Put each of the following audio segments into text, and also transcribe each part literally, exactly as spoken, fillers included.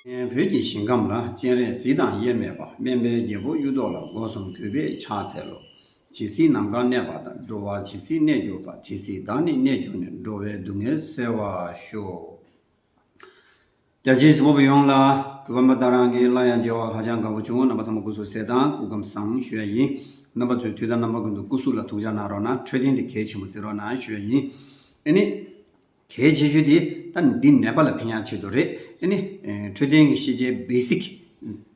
བོད་ཀྱི་ཞིང་ཁམས་ལ། སྤྱན་རས་གཟིགས་དང་དབྱེར་མེད་པ། སྨན་པའི་རྒྱལ་པོ་གཡུ་ཐོག་ལ། སྒོ་གསུམ་གུས་པས་ཕྱག་འཚལ་ལོ། ཇི་སྲིད་ནམ་མཁའ་གནས་པ་དང་། འགྲོ་བ་ཇི་སྲིད་གནས་གྱུར་པ། དེ་སྲིད་བདག་ནི་གནས་གྱུར་ནས། འགྲོ་བའི་སྡུག་བསྔལ་སེལ་བར་ཤོག། རྒྱ་ཆེའི་གཟིགས་མོ་བ་ཡོངས་ལ་གུས་པ་མ་ཏཱ་རང་གིས་སླར་ཡང་མཇལ་བ་ཧ་ཅང་དགའ་པོ་བྱུང་། རྣམ་པ་ཚང་མ་སྐུ་གཟུགས་གསལ་ཐང་སྐུ་ཁམས་བཟང་ཞུ་ཡ་ཡིན། རྣམ་པ་ཚོས་དུས་དང་རྣམ་པ་ཀུན་ཏུ་སྐུ་གཟུགས་ལ་ཐུགས་ཅག་གནང་རོགས་གནང་། འཕྲོད་བསྟེན་དེ་གལ་ཆེན་པོ་བརྩི་རོགས་གནང་ཞུ་ཡ་ཡིན། ཨ་ནི། གལ་ཆེ་ཤོས་དེ་ད་འདི་ནད་པ་ལ་ཕན་ཡག་ཆེད་དུ་རེད། ཨ་ནི། ཨེ། འཕྲོད་བསྟེན་གྱི་ཤེས་བྱའི་བེ་སིག་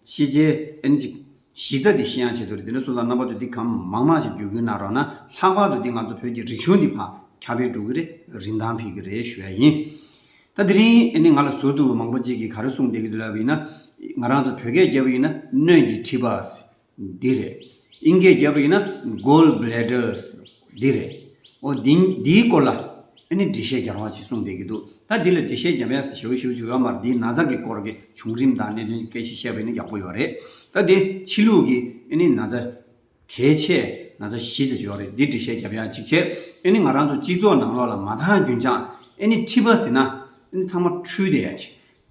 ཤེས་བྱའི་ཨ་ནི་ཅིག་གཞི་རྩ་དེ་ཤེས་ཡག་ཆེད་དུ་རེད། དེ་འདྲ་སོང་ཙང་རྣམ་པ་ཚོས་འདི་གང་མང་མང་ཞིག་བརྒྱུད་སྐུལ་གནང་རོགས་གནང་། ལྷག་པར་དུ་འདི་ང་ཚོ་བོད་ཀྱི་རིག་གཞུང་འདི་ཕར་ཁྱབ་སྤེལ་འགྲོ་གི་རེད། རིན་ཐང་འཕེལ་གི་རེད་ཞུ་ཡ་ཡིན། ད་དེ་རིང་ཨ་ནི་ང་ལ་ཟུར་དུ་མང་པོ་ཅིག་གིས་ག་རེ་གསུངས་བསྡད་ཀྱི་འདུག་ལབ་པ་ཡིན་ན། ང་རང་ཚོ་བོད་སྐད་རྒྱབ་པ་ཡིན་ན་སྣོད་ཀྱི་མཁྲིས་པ། འདི་རེད། ཨིན་སྐད་རྒྱབ་པ་ཡིན་ན་gall bladders འདི་རེད། འོ་འདི་འདིའི་སྐོར་ལ་ཨ་ནི་འགྲེལ་བཤད་རྒྱག་རོགས་ཅིག་གསུངས་བསྡད་ཀྱི་འདུག། ད་འདི་ལ་འགྲེལ་བཤད་རྒྱབ་ཡ་ཞེ་པོ་ཞེ་པོ་ཅིག་ཡོད་མ་རེད། འདིའི་ན་ཚ་གི་སྐོར་གྱི་བྱུང་རིམ་དང་གནད་དོན་སྐད་ཆ་བཤད་པ་ཡིན་ན་ཡག་པོ་ཡོད་རེད། ད་འདི་ཕྱི་ལུགས་ཀྱི་ཨ་ནི་ན་ཚ་གལ་ཆེ་ན་ཚ་བཞི་ཙམ་ཡོད་རེད། འདི་འགྲེལ་བཤད་རྒྱབ་ཡ་གཅིག་བྱས། ཨ་ནི་ང་རང་ཚོ་སྤྱི་ཚོགས་ནང་ལོགས་ལ་མ་མཐའ་རྒྱུན་འཁྱོངས་ཨ་ནི་མཁྲིས་པ་ཟེར་ན་ཨ་ནི་ཚང་མ་འཁྲུལ་བསྡད་ཡ་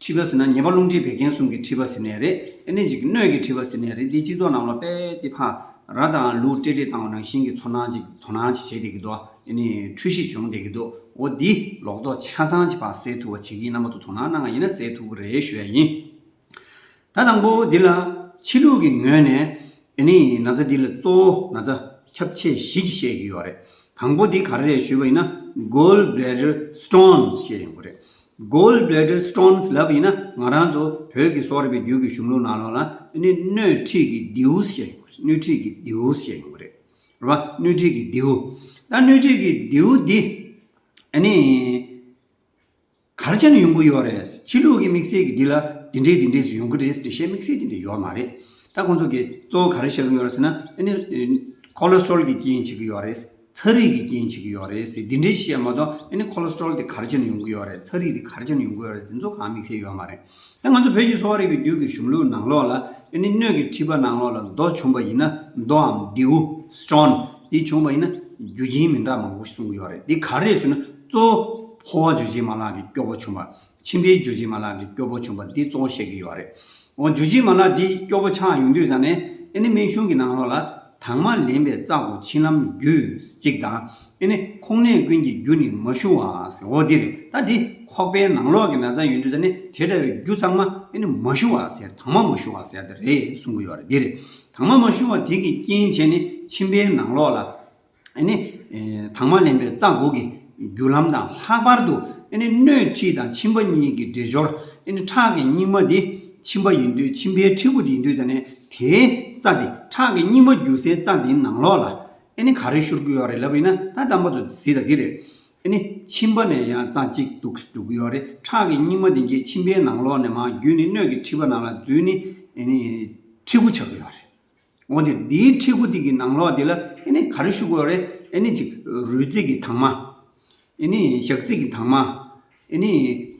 ཅིག། མཁྲིས་པ་ཟེར་ན་ཉེས་པ་རླུང་མཁྲིས་བད་ཀན་གསུམ་གྱི་མཁྲིས་པ་ཟེར་ནའི་རེད། ཨ་ནི་ཅིག་སྣོད་ཀྱི་མཁྲིས་པ་ཟེར་ནའི་རེད། འདི་སྤྱི་ཚོགས་ནང་ལ་དཔེ་འདི་ཕར་ར་དང་ལུག་སྤྲེལ་སྤྲེལ་བཏང་བ་ནང་བཞིན་གྱི་ཚོར་སྣང་ཅིག་དོ་སྣང་ཅིག་བྱེད་བསྡད་ཀྱི་འདུག། ཨ་ནི་འཁྲུལ་གཞི་བྱུང་བསྡད་ཀྱི་འདུག། འོ་འདི་ལོག་རྟོག་ཆ་ཚང་ཅིག་ཕར་སེལ་ཐུབ་པ་བྱེད་ཀྱི་ཡིན། རྣམ་པ་ཚོ་དོ་སྣང་གནང་བ་ཡིན་ན་སེལ་ཐུབ་ཀྱི་རེད་ཞུ་ཡ་ཡིན། ད་དང་པོ་འདི་ལ་ཕྱི་ལུགས་ཀྱི་ངོས་ནས་ཨ་ནི་ན་ཚ་འདི་ལ་གཙོ་བོ་ན་ཚ་ཁྱབ་ཆེ་བཞི་ཅིག་བཤད་ཀྱི་ཡོད་རེད། དང་པོ་འདི་ག་རེ་རེད་ཞུས་པ་ཡིན་ན་gall bladder stones ཞེས་ཡོང་གི་རེད། gall bladder stones ལབ་པ་ཡིན་ན་ང་རང་ཚོ་བོད་ཀྱི་གསོ་བ་རིག་པའི་རྒྱུད་ཀྱི་གཞུང་ལུགས་ནང་ལོགས་ལ་ཨ་ནི་སྣོད་མཁྲིས་ཀྱི་མདེའུ་ཞེས་ཡོང་གི་རེད། སྣོད་མཁྲིས་ཀྱི་མདེའུ་ཞེས་ཡོང་གི་རེད། རེད་བ། སྣོད་མཁྲིས་ཀྱི་མདེའུ། ད་སྣོད་མཁྲིས་ཀྱི་མདེའུ་འདི་ཨ་ནི། ག་རེ་བྱས་ནས་ཡོང་གི་ཡོད་རེད། ཕྱི་ལུགས་ཀྱི་དམིགས་བསལ་གྱི་འདི་ལ་འདི་འདྲས་འདི་འདྲས་སུ་ཡོང་གི་རེད་ཟེར་འགྲེལ་བཤད་དམིགས་བསལ་དེ་འདྲས་ཡོད་མ་རེད། ད་ཁོང་ཚོ་གིས་གཙོ་བོ་ག་རེ་བཤད་ཀྱི་ཡོད་རེད་ཟེར་ན་ཨ་ནི་cholesterol གི་རྐྱེན་བྱེད་ཀྱི་ཡོད་རེད། ཚ་རིགས་ཀྱི་རྐྱེན་བྱེད་ཀྱི་ཡོད་རེད་ཟེར་འདི་འདྲས་བཤད་མ་གཏོགས་ཨ་ནི་cholesterol དེ་ག་རེ་བྱས་ནས་ཡོང་གི་ཡོད་རེད། ཚ་རིགས་དེ་ག་རེ་བྱས་ནས་ཡོང་གི་ཡོད་རེད་ཟེར་དེ་ཚོ་གང་དམིགས་བསལ་ཡོད་མ་རེད། ད་ང་ཚོ་བོད་ཀྱི་གསོ་བ་རིག་པའི་རྒྱུད་ཀྱི་གཞུང་ལུགས་ནང་ལོགས་ལ་ཨ་ནི་སྣོད་ཀྱི་མཁྲིས་པ་ནང་ལོགས་ལ་རྡོ་བྱུང་བ་ཡིན་ན་རྡོའམ་མདེའུ་stone འདི་བྱུང་བ་ཡིན་ན་རྒྱུ་རྐྱེན་མི་འདྲ་མང་པོ་ཞིག་གསུང་གི་ཡོད་རེད། འདི་ག་རེ་རེད་ཟེར་ན་གཙོ་བོ་ཕོ་བ་འཇུ་བྱེད་མ་ལག་གི་སྐྱོ་པོ་བྱུང་བ། མཆིན་པའི་འཇུ་བྱེད་མ་ལག་གི་སྐྱོ་པོ་བྱུང་བ་འདི་གཙོ་བོ་བཤད་ཀྱི་ཡོད་རེད། འོ་འཇུ་བྱེད་མ་ལག་འདི་སྐྱོ་པོ་ཆགས་ཡོང་དུས་ཙང་ནས་ཨ་ནི་སྨན་གཞུང་གི་ནང་ལོགས་ལ་དྭངས་མ་ལེན་པའི་རྩ་སྒོ་མཆིན་ལམ་རྒྱུད་གཅིག་དང་ཨ་ནི་ཁོང་ནད་ཀུན་གྱི་རྒྱུ་ནི་མ་ཞུ་བ་ཟེར། འོ་འདི་རེད། ད་འདི་ཁོག་པའི་ནང་ལོགས་ཀྱི་ན་ཚ་ཡོང་དུས་ཙང་ནས་དེ་འདྲ་བའི་རྒྱུ་ཚང་མ་ཨ་ནི་མ་ཞུ་བ་ཟེར། དྭངས་མ་མ་ཞུ་བ་ཟེར་དེ་རེད་གསུང་གི་ཡོད་རེད། འདི་རེད། དྭངས་མ་མ་ཞུ་བ་དེ་གི་རྐྱེན་བྱས་ནས་མཆིན་པའི་ནང་ལོགས་ལ་ཨ་ནི་ཨེ་དྭངས་མ་ལེན་པའི་རྩ་དགུ་གི་རྒྱུ་ལམ་དང་། ལྷག་པར་དུ་ཨ་ནི་སྣོད་མཁྲིས་དང་མཆིན་པ་གཉིས་ཀྱི་འདྲེས་སྦྱོར། ཨ་ནི་ཁྲག་གི་སྙིགས་མ་འདི་མཆིན་པ་ཡིན་དུས་མཆིན་པའི་མཁྲིས་ཁུ་འདི་ཡིན་དུས་ཙང་ནས་དེའི་རྩ་འདི་ཁྲག་གི་སྙིགས་མ་རྒྱུ་སའི་རྩ་འདིའི་ནང་ལོགས་ལ་ཨ་ནི་ག་རེ་ཤོར་གི་ཡོད་རེད་ལབ་པ་ཡིན་ན། ད་དང་པོ་ཚོ་གཟིགས་དང་འདི་རེད། ཨ་ནི་མཆིན་པ་ནས་ཡང་རྩ་གཅིག་འདུག་འགྲོ་གི་ཡོད་རེད། ཁྲག་གི་སྙིགས་མ་འདི་གས་མཆིན་པའི་ནང་ལོགས་ནས་མར་བརྒྱུད་ནས་སྣོད་ཀྱི་མཁྲིས་པ་ནང་ལ་འཛུལ་ནས་ཨ་ནི་མཁྲིས་ཁུ་ཆགས་ཀྱི་ཡོད་རེད། འོ་དེ་འདིའི་མཁྲིས་ཁུ་དེ་གི་ནང་ལོགས་དེ་ལ་ཨ་ནི་ག་རེ་ཤོར་གི་ཡོད་རེད། ཨ་ནི་ཅིག་རུས་རྩི་གི་དྭངས་མ། ཨ་ནི་ཞག་རྩི་གི་དྭངས་མ། ཨ་ནི་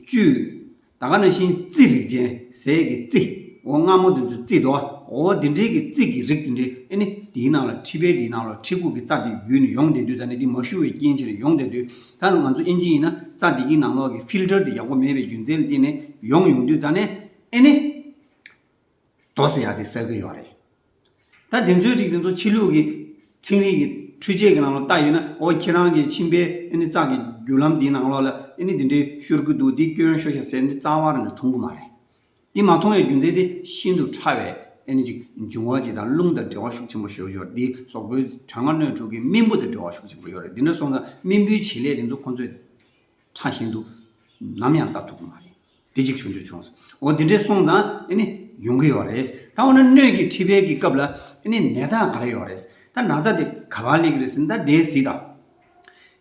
བཅུད། ད་ག་ནང་བཞིན་རྩི་རིགས་ཅན་ཟས་ཀྱི་རྩི། འོ་མངར་མོ་དེ་ཚོ་རྩི་དོ། འོ་དེ་འདྲའི་གི་རྩི་གི་རིགས་དེ་འདྲའི་ཨ་ནི་དེའི་ནང་ལ་མཁྲིས་པའི་དེའི་ནང་ལ་མཁྲིས་ཁུ་གི་རྩ་དེ་བརྒྱུད་ནས་ཡོང་བསྡད་དུས་ཙང་ནས་དེ་མ་ཞུ་བའི་རྐྱེན་བྱས་ནས་ཡོང་བསྡད་དུས། ད་ང་ཚོ་ཨིན་ཇི་ཡིན་ན་རྩ་དེ་གི་ནང་ལོགས་ཀྱི་ཕིལ་ཊར་དེ་ཡག་པོ་མེད་པའི་རྒྱུ་མཚན་ལ་བརྟེན་ནས་ཡོང་ཡོང་དུས་ཙང་ནས་ཨ་ནི། རྡོ་ཟེར་ཡག་དེ་ཟ་གི་ཡོད་རེད། ད་དེ་ཚོའི་རིགས་དེ་ཚོ་ཕྱི་ལུགས་ཀྱི་ཚན་རིག་གི་འཕྲུལ་ཆས་ཀྱི་ནང་ལ་བལྟ་ཡོད་ན། འོ་ཁྱེད་རང་གི་མཆིན་པའི་ཨ་ནི་རྩ་གི་རྒྱུ་ལམ་འདིའི་ནང་ལོགས་ལ་ཨ་ནི་འདི་འདྲའི་ཤོར་གི་འདུག། འདི་སྐྱོན་ཤོར་ཤག་ཟེར་ནས་རྩ་བ་རང་ནས་མཐོང་གི་མ་རེད། འདི་མ་མཐོང་བའི་རྒྱུ་མཚན་དེ་ཤིན་ཏུ་ཕྲ་བའི་ཨ་ནི་ཅིག་འབྱུང་བ་ཅིག་དང་རླུང་དང་འབྲེལ་བ་ཤུགས་ཆེན་པོ་ཞེ་པོ་ཡོད་རེད། འདི་གཟུགས་པོའི་དོན་ལྔ་སྣོད་དྲུག་གི་རྨེན་བུ་དང་འབྲེལ་བ་ཤུགས་ཆེན་པོ་ཡོད་རེད། འདི་འདྲ་སོང་ཙང་རྨེན་བུའི་བྱེད་ལས་དེ་ཚོ་ཁོང་ཚོས་ཕྲ་ཞིང་དུ་ནམ་ཡང་ལྟ་ཐུབ་ཀྱི་མ་རེད། དེ་གཅིག་བྱུང་དུས་བྱུང་། འོ་དེ་འདྲས་སོང་ཙང་ཨ་ནི་ཡོང་གི་ཡོད་རེད། ད་འོ་ན་སྣོད་ཀྱི་མཁྲིས་པའི་གི་སྐབས་ལ་ཨ་ནི་ནད་རྟགས་ག་རེ་ཡོད་རེད། ད་ན་ཚ་དེ་ག་པར་སླེབས་ཀྱི་རེད་ཟེར་ན། ད་དེ་གཟིགས་དང་།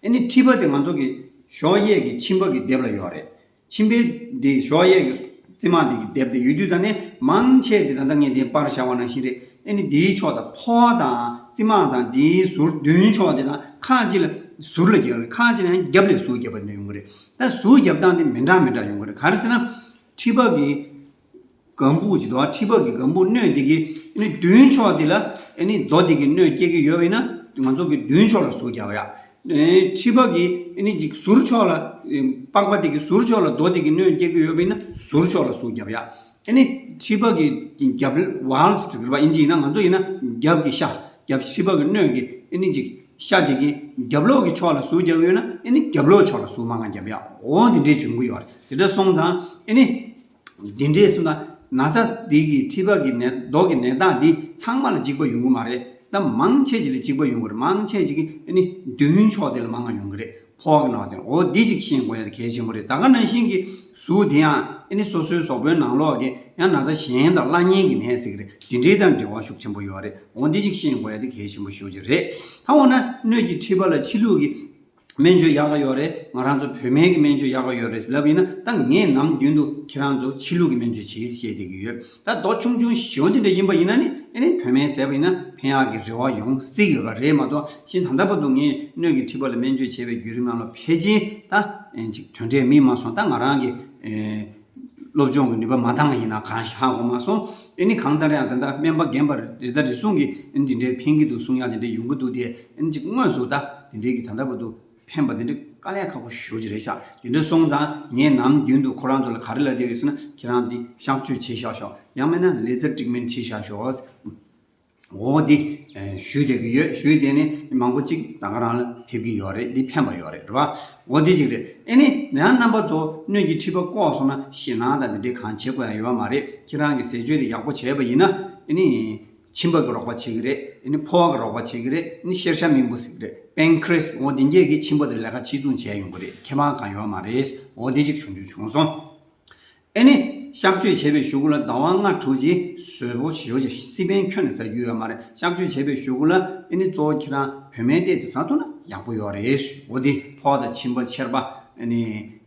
ཨ་ནི་མཁྲིས་པ་དེ་ང་ཚོ་གི་གཞོགས་གཡས་ཀྱི་མཆིན་པ་གི་ལྡེབས་ལ་ཡོད་རེད། མཆིན་པའི་འདི་གཞོགས་གཡས་ཀྱི་རྩི་མ་འདི་གི་ལྡེབས་དེ་ཡོད་དུས་ད་ནི་མང་ཆེ་དེ་ད་ལྟ་ངས་འདི་པར་བཞག་པ་ནང་བཞིན་རེད། ཨ་ནི་འདིའི་ཕྱོགས་དང་ཕོ་བ་དང་རྩི་མ་དང་འདིའི་ཟུར་མདུན་ཕྱོགས་དེ་དང་ཁ་ཅིག་ལ་ཟུར་ལ་རྒྱབ་རེད། ཁ་ཅིག་ལ་ཡང་རྒྱབ་ལ་ཟུར་རྒྱབ་པ་ནས་ཡོང་གི་རེད། ད་ཟུར་རྒྱབ་སྟངས་དེ་མི་འདྲ་མི་འདྲ་ཡོང་གི་རེད། ག་རེ་ཟེར་ན་མཁྲིས་པ་གི་སྒམ་སྦུག་ཅིག་འདུག། མཁྲིས་པ་གི་སྒམ་སྦུག་སྣོད་དེ་གི་ཨ་ནི་མདུན་ཕྱོགས་དེ་ལ་ཨ་ནི་རྡོ་དེ་གི་སྣོད་སྐྱེ་གི་ཡོད་པ་ཡིན་ན་ང་ཚོ་གི་མདུན་ཕྱོགས་ལ་ཟུར་རྒྱབ་ཡ། ཨེ་མཁྲིས་པ་གི་ཨ་ནི་ཅིག་ཟུར་ཕྱོགས་ལ་ཨེ་པགས་པ་དེ་གི་ཟུར་ཕྱོགས་ལ་རྡོ་དེ་གི་སྣོད་སྐྱེ་གི་ཡོད་པ་ཡིན་ན་ཟུར་ཕྱོགས་ལ་ཟུར་རྒྱབ་ཡ། ཨ་ནི་མཁྲིས་པ་གི་རྒྱབ་ཝལ་ཟེར་གི་རེད་པ། ཨིན་ཇི་ཡིན་ན། ང་ཚོ་ཡིན་ན་རྒྱབ་གི་ཤ། རྒྱབ་མཁྲིས་པ་གི་སྣོད་ཀྱི་ཨ་ནི་ཅིག་ཤ་དེ་གི་རྒྱབ་ལོགས་ཀྱི་ཕྱོགས་ལ་ཟུག་རྒྱག་གི་ཡོད་ན། ཨ་ནི་རྒྱབ་ལོགས་ཕྱོགས་ལ་ཟུག་མ་གང་རྒྱབ་ཡག་འོ་འདི་འདྲས་བྱུང་གི་ཡོད་རེད། དེ་འདྲ་སོང་ཙང་ཨ་ནི་འདི་འདྲས་སོང་ན་ན་ཚ་འདི་གི་མཁྲིས་པ་གི་ནད་མདོག་གི་ནད་རྟགས་འདི་ཚང་མ་ལ་གཅིག་པ་ཡོང་གི་མ་རེད། ད་མང་ཆེ་ཅིག་ལ་གཅིག་པ་ཡོང་གི་རེད། མང་ཆེ་ཅིག་གི་ཨ་ནི་མདུན་ཕྱོགས་དེ་ལ་མང་ང་ཡོང་གི་རེད། ཕོག་གི་ནང་དེ་འོ་འདི་ཅིག་ཤེས་དགོས་ཡ་དེ་གལ་ཆེན་པོ་རེད། ད་ག་ནང་བཞིན་གྱི་ཟུག་དེ་ཡང་ཨ་ནི་སོ་སོའི་གཟུགས་པོའི་ནང་ལོགས་ཀྱི་ཡང་ན་ཚ་གཞན་དང་བླ་གཉན་གྱི་ནད་ཟེར་གི་རེད། དེ་འདྲའི་དང་འབྲེལ་བ་ཤུགས་ཆེན་པོ་ཡོད་རེད། འོ་འདི་ཅིག་ཤེས་དགོས་ཡ་དེ་གལ་ཆེན་པོ་ཤོས་ཅིག་རེད། ད་འོ་ན་སྣོད་ཀྱི་མཁྲིས་པ་ལ་ཕྱི་ལུགས་ཀྱི་སྨན་བཅོས་ཡག་ག་ཡོད་རེད། ང་རང་ཚོ་བོད་སྨན་གྱི་སྨན་བཅོས་ཡག་ག་ཡོད་རེད་ལབ་ཡིན་ན། ད་ངས་ནམ་རྒྱུན་དུ་ཁྱེད་རང་ཚོ་ཕྱི་ལུགས་ཀྱི་སྨན་བཅོས་བྱེད་ཟེར་བཤད་བསྡད་ཀྱི་ཡོད། ད་མདོག་ཆུང་ཆུང་ཞེ་པོ་དེ་འདྲ་ཡིན་པ་ཡིན་ན་ནི་ཨ་ནི་བོད་སྨན་ཟས་པ་ཡིན་ན་ཕན་ཡག་གི་རེ་བ་ཡོང་སྲིད་ཡོད་པ་རེད་མ་གཏོགས། གཞན་ད་ལྟ་བར་དུ་ངས་སྣོད་ཀྱི་མཁྲིས་པ་ལ་སྨན་བཅོས་བྱས་པའི་བརྒྱུད་རིམ་ནང་ལ་ཕལ་ཆེར་ད་ཨེ་ཅིག་དོན་འབྲས་མེད་མ་སོང་། ད་ང་རང་གི་ཨེ་སློབ་སྦྱོང་གི་ནུས་པ་མ་འདང་བ་ཡིན་ན་གང་ཤེས་ཧ་གོ་མ་སོང་། ཨེ་ནི་གང་ལྟར་ཡང་ད་ལྟ་སྨན་པ་རྒན་པ་རེ་ད་རེ་ཟུང་གིས་ཨེ་ནི་འདི་འདྲའི་ཕན་གྱི་འདུག་གསུང་ཡག་དེ་འདྲའི་ཡོང་གི་འདུག་དེ། ཨེ་ནི་ཅིག་དངོས་སུ་ད་དེ་འདྲའི་གི་ད་ལྟ་བར་དུ་ཕན་པ་དེ་འདྲ་དཀའ་ལས་ཁག་པོ་ཞེ་པོ་ཅིག་རེད་ཤག་དེ་འདྲ་སོང་ཙང་ངས་ནམ་རྒྱུན་དུ་ཁོ་རང་ཚོ་ལ་ག་རེ་ལབ་བསྡད་ཡོད་ཟེར་ན། ཁྱེད་རང་འདི་གཤག་བཅོས་བྱེད་ཤག་ཤོག་ཡང་མིན་ན་ལེ་ཛར་ཊི་རི་ཊི་མེན་ཊི་བྱེད་ཤག་ཤོག་འོ་འདི་ཞུས་བསྡད་ཀྱི་ཡོད། ཞུས་བསྡད་ནས་མང་པོ་ཅིག་ད་ག་རང་ལ་ཕེབས་ཀྱི་ཡོད་རེད། འདི་ཕན་པ་ཡོད་རེད། རེད་པ། འོ་འདི་ཅིག་རེད། ཨེ་ནི་ཡང་རྣམ་པ་ཚོ་སྣོད་ཀྱི་མཁྲིས་པ་བཀོག་སོང་ན་ཞེད་སྣང་དང་འདི་འདྲའི་གང་བྱེད་དགོས་ཡ་ཡོད་མ་རེད། ཁྱེད་རང་གི་ཟས་སྤྱོད་དེ་ཡག་པོ་བྱས་པ་ཡིན་ན་ཨེ་ནི་མཆིན་པ་གི་རོགས་པ་བྱེད་ཀྱི་རེད། ཨེ་ནི་ཕོ་བ་གི་རོགས་པ་བྱེད་ཀྱི་རེད། ཨེ་ནི་གཤེར་ཤ་སྨན་པོ་ཟེར་གྱི་རེད། པན་ཁི་རེ་སི། འོ་འདི་འགྱེད་ཀྱི་མཆིན་པ་དེ་ལས་ཀ་ཆེ་ཆུང་བྱས་ཡོང་གི་རེད། ཁྱད་པར་གང་ཡོད་མ་རེད། འོ་འདི་ཅིག་བྱུང་དུས་བྱུང་སོང་། ཨེ་ནི་གཤག་བཅོས་བྱས་པའི་གཞུག་གུ་ལ་ཟླ་བ་ལྔ་དྲུག་ཅིག་བཟོད་པོ་ཞེ་པོ་ཅིག་སི་པན་ཁྱོན་ནས་ཟ་རྒྱུ་ཡོད་མ་རེད། གཤག་བཅོས་བྱས་པའི་གཞུག་གུ་ལ་ཨེ་ནི་གཙོ་བོ་ཁྱེད་རང་བོད་སྨན་ཏོག་ཙམ་ཟ་ཐུབ་ན་ཡག་པོ་ཡོད་རེད། འོ་དེ་ཕོ་དང་མཆིན་པ་མཆེར་པ་ཨེ་ནི་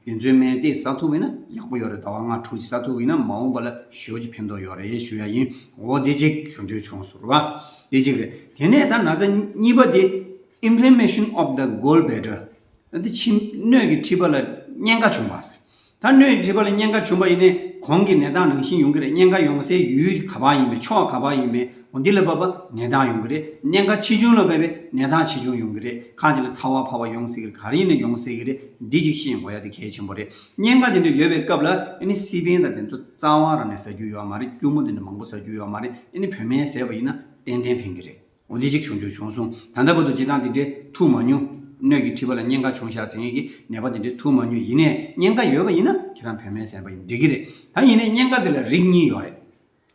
དེ་ཚོའི་སྨན་ཏོག་ཙམ་ཟ་ཐུབ་པ་ཡིན་ན་ཡག་པོ་ཡོད་རེད། ཟླ་བ་ལྔ་དྲུག་ཅིག་ཟ་ཐུབ་པ་ཡིན་ན་མ་འོངས་པ་ལ་ཞེ་པོ་ཅིག་ཕན་ཐོགས་ཡོད་རེད་ཞུ་ཡ་ཡིན། འོ་དེ་ཅིག་ཞུ་འདོད་བྱུང་སོང་རེད་པ། དེ་ཅིག་རེད། དེ་ནས་ད་ན་ཚ་གཉིས་པ་དེ་Inflammation of the gallbladder། འདི་མཆིན་སྣོད་ཀྱི་མཁྲིས་པ་ལ་གཉན་ཁ་བྱུང་བ། ད་སྣོད་ཀྱི་མཁྲིས་པ་ལ་གཉན་ཁ་བྱུང་བ་ཡིན་ནའི་གོང་གི་ནད་རྟགས་ནང་བཞིན་ཡོང་གི་རེད། གཉན་ཁ་ཡོང་སའི་ཡུལ་ག་པར་ཡིན་མིན། ཕྱོགས་ག་པར་ཡིན་མིན། འོ་འདི་ལ་བབ་པ་ནད་རྟགས་ཡོང་གི་རེད། གཉན་ཁ་ཆེ་ཆུང་ལ་བབ་པའི་ནད་རྟགས་ཆེ་ཆུང་ཡོང་གི་རེད། ཁ་ཅིག་ལ་ཚ་བ་འཕར་བ་ཡོང་སྲིད་ཀྱི་རེད། ག་རེ་ཡིན་ན་ཡོང་སྲིད་ཀྱི་རེད། འདི་ཅིག་ཤེས་དགོས་ཡ་དེ་གལ་ཆེན་པོ་རེད། གཉན་ཁ་དེ་འདྲ་ཡོད་པའི་སྐབས་ལ་ཨ་ནི་སི་པན་དང་དེ་ཚོ་རྩ་བ་རང་ནས་ཟ་རྒྱུ་ཡོད་མ་རེད། སྐྱུར་མོ་དེ་འདྲ་མང་པོ་ཟ་རྒྱུ་ཡོད་མ་རེད། ཨ་ནི་བོད་སྨན་ཟས་པ་ཡིན་ན་ཏན་ཏན་ཕན་གྱི་རེད། འོ་འདི་གཅིག་བྱུང་དུས་བྱུང་སོང་། ད་ལྟ་བར་དུ་སྤྱིར་བཏང་འདི་འདྲའི་ཐུག་མ་མྱོང་། སྣོད་ཀྱི་མཁྲིས་པ་ལ་གཉན་ཁ་བྱུང་ཤག་ཟེར་མཁན་གྱི་ནད་པ་འདི་འདྲའི་ཐུག་མ་མྱོང་། ཡིན་ནའི་གཉན་ཁ་ཡོད་པ་ཡིན་ན་ཁྱེད་རང་བོད་སྨན་ཟས་པ་ཡིན་འགྲིག་གི་རེད། ད་ཡིན་ནའི་གཉན་ཁ་དེ་ལ་རིགས་གཉིས་ཡོད་རེད།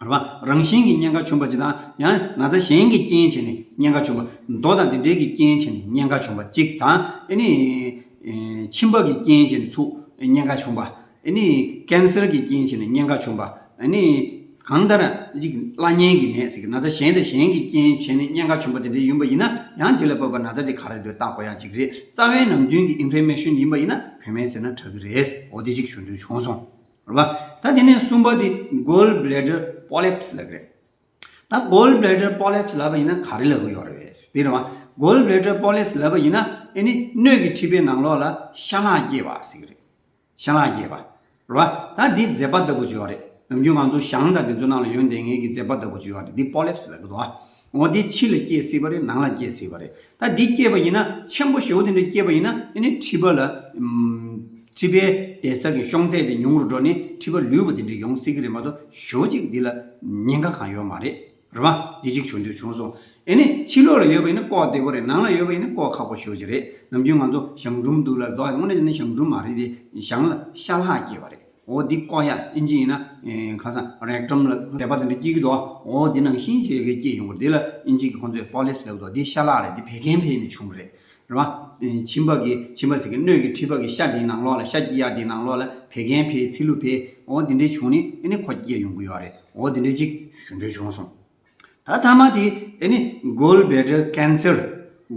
རེད་པ། རང་བཞིན་གྱི་གཉན་ཁ་བྱུང་བ་ཅིག་དང་། ཡང་ན་ཚ་གཞན་གྱི་རྐྱེན་བྱས་ནས་གཉན་ཁ་བྱུང་བ། མདོག་དང་འདི་འདྲའི་གི་རྐྱེན་བྱས་ནས་གཉན་ཁ་བྱུང་བ་གཅིག་དང་། ཨ་ནི་ཨེ་མཆིན་པ་གི་རྐྱེན་བྱས་ནས་ཚུགས་གཉན་ཁ་བྱུང་བ། ཨ་ནི་ཀན་སར་གྱི་རྐྱེན་བྱས་ནས་གཉན་ཁ་བྱུང་བ། ཨ་ནི་གང་ལྟར་ཅིག་བླ་གཉན་གྱི་ནད་ཟེར་གྱི་ན་ཚ་གཞན་དང་གཞན་གྱི་རྐྱེན་བྱས་ནས་གཉན་ཁ་བྱུང་བ་དེ་འདྲ་ཡིན་པ་ཡིན་ན་ཡང་དེ་ལ་བབ་པ་ན་ཚ་དེ་ག་རེ་འདུག་བརྟག་དགོས་ཡ་ཅིག་རེད། རྩ་བའི་ནམ་རྒྱུན་གྱི་Inflammation་ཡིན་པ་ཡིན་ན་བོད་སྨན་ཟས་ན་དྲག་གི་རེད། འོ་དེ་ཅིག་ཞུ་འདོད་བྱུང་སོང་། རེད་པ། ད་དེ་ནས་གསུམ་པ་དེ་Gall Bladder Polyps་ལབ་ཀྱི་རེད། ད་Gall Bladder Polyps་ལབ་པ་ཡིན་ན་ག་རེ་ལབ་ཀྱི་ཡོད་རེད་པས། དེ་རེད་པ། Gall Bladder Polyps་ལབ་པ་ཡིན་ན་ཨ་ནི་སྣོད་ཀྱི་མཁྲིས་པའི་ནང་ལོགས་ལ་ཤ་ལག་སྐྱེས་པ་ཟེར་གྱི་རེད། ཤ་ལག་སྐྱེས་པ། རེད་པ། ད་འདི་མཛེས་པ་ལྟ་བུ་ཅིག་ཡོད་རེད། ནམ་རྒྱུན་ང་ཚོ་ཞང་དང་དེ་ཚོ་ནང་ལ་ཡོང་བསྡད་མཁན་གྱི་མཛེས་པ་ལྟ་བུ་ཅིག་ཡོད་རེད། འདི་Polyps་ལབ་ཀྱི་འདུག་འོ་འདི་ཕྱི་ལ་སྐྱེས་སྲིད་པ་རེད། ནང་ལ་སྐྱེས་སྲིད་པ་རེད། ད་འདི་སྐྱེས་པ་ཡིན་ན་ཆེན་པོ་ཞེ་པོ་དེ་འདྲ་སྐྱེས་པ་ཡིན་ན་ཨ་ནི་མཁྲིས་པ་ལ་ཨམ། མཁྲིས་པའི་བསྡད་ས་གི་ཤོང་ཚད་དེ་ཉུང་རུ་འགྲོ་ནས་མཁྲིས་པ་ལུས་པ་དེ་འདྲ་ཡོང་སྲིད་ཀྱི་རེད་མ་གཏོགས་ཞེ་པོ་ཅིག་འདི་ལ་ཉེན་ཁ་གང་ཡོད་མ་རེད། རེད་པ། འདི་གཅིག་བྱུང་དུས་བྱུང་སོང་། ཨ་ནི་ཕྱི་ལོགས་ལ་ཡོད་པ་ཡིན་ན་བཀོག་བདེ་པོ་རེད། ནང་ལ་ཡོད་པ་ཡིན་ན་བཀོག་ཁག་པོ་ཞེ་པོ་ཅིག་རེད། ནམ་རྒྱུན་ང་ཚོ་ཞང་འབྲུམ་འདུག་ལབ་འདུག་དངོས་གནས་བྱས་ན་ཞང་འབྲུམ་མ་རེད་དེ། ཞང་ལ་ཤ་ལག་སྐྱེས་པ་རེད། འོ་འདི་བཀོག་ཡ་ཨིན་ཇི་ཡིན་ན་ཨེ་ག་ས་rectum་ལ་མཛེས་པ་དེ་འདྲ་སྐྱེ་གི་འདུག་འོ་འདི་ནང་བཞིན་བྱས་ཀྱི་སྐྱེ་ཡོང་གི་རེད། འདི་ལ་ཨིན་ཇི་གི་ཁོང་ཚོས་Polyps་ལབ་འདུག་འདི་ཤ་ལག་རེད། འདི་བད་ཀན་ཕན་ནས་བྱུང་གི་རེད། རེད་པ། ཨེ་མཆིན་པ་གི་མཆིན་པ་ཟེར་གི་སྣོད་ཀྱི་མཁྲིས་པ་གི་ཤ་འདིའི་ནང་ལོགས་ལ་ཤ་སྐྱེ་ཡག་འདིའི་ནང་ལོགས་ལ་བད་ཀན་ཕན་ཚིལ་ལུ་ཕན་འོ་འདི་འདྲའི་བྱུང་ནས་ཨ་ནི་ཁོ་སྐྱེ་ཡོང་གི་ཡོད་རེད། འོ་འདི་འདྲའི་ཅིག་ཞུ་འདོད་བྱུང་སོང་། ད་མཐའ་མ་དེ་ཨ་ནི་Gall Bladder Cancer།